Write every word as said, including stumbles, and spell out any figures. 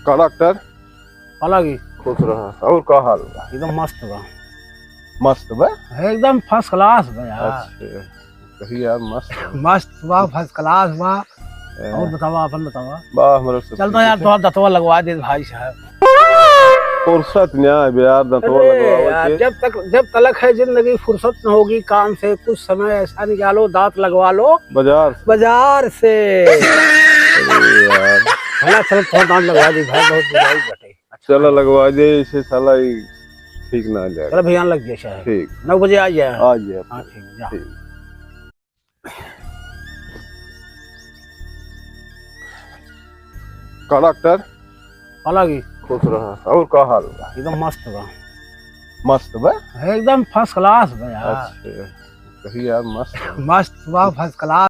का डॉक्टर? अलग ही। खुश रहा। और का हाल बा? एकदम मस्त बा। मस्त बा? एकदम first class बा यार। अच्छा, कही यार, मस्त बा। मस्त बा, first class बा। ए। और बतावा, अपन बतावा। बा, हमरा सब चल तो ठीक यार, है। तोहार दतवा लगवा दे भाई साहब। फुर्सत ना है यार, दतवा अरे लगवावे यार, के। जब तक, जब तलक है जिंदगी, फुर्सत न होगी काम से, कुछ समय ऐसा निकालो, दांत लगवा लो बाजार से। बाजार से। अरे यार। भला चल, थोड़ा दांत लगवा दी भाई, बहुत बुराई बटे। अच्छा। चला लगवा दे, इसे साला ही ठीक ना आ जाए। चलो भैया, लग गया शायद। ठीक। नौ बजे आ जाए। आ जाए। हाँ, ठीक, जा। ठीक। का डॉक्टर? अलग ही। खुश रहा। और का हाल बा? एकदम मस्त बा। मस्त बा? एकदम first class बा यार। अच्छा, कही यार, मस्त बा। मस्त बा, first class।